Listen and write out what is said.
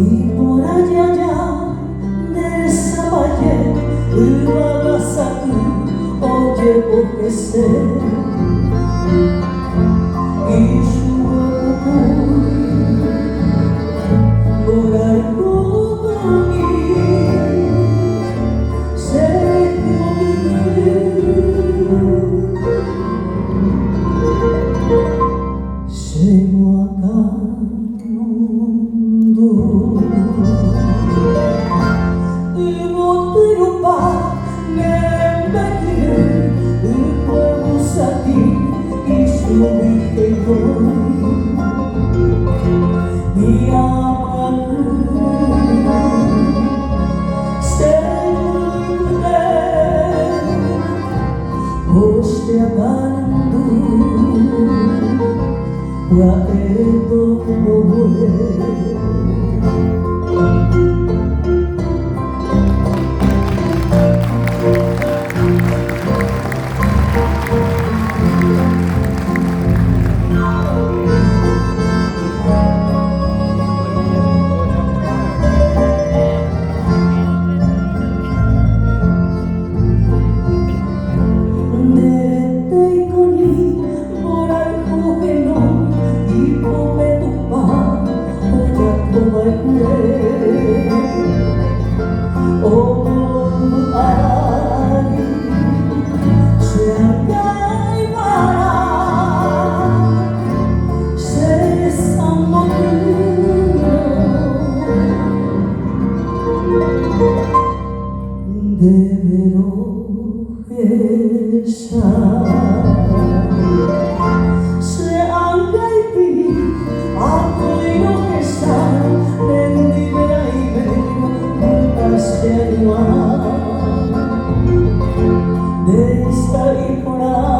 Iporã jaja nde resapaje yvága sa'y ojepohese. Ichupe pukúi mborayhu kuri che ky'ỹi. Che moakãnundu yvoty rupa ne rembe'y ykuevu satĩ ichugui heñói hi'amyakỹ che juru ipype. Ko che akãnundu pya'e tombogue. Nde retéikoni mborayhu henói ipópe Tupã ojapova'ekue. Omoy'ári che angaiparã, che resambotýrõ. Ndéve rohecha. Che angaipi akói rohecha nendive aime vy'a che añuã. Ndéicha iporã.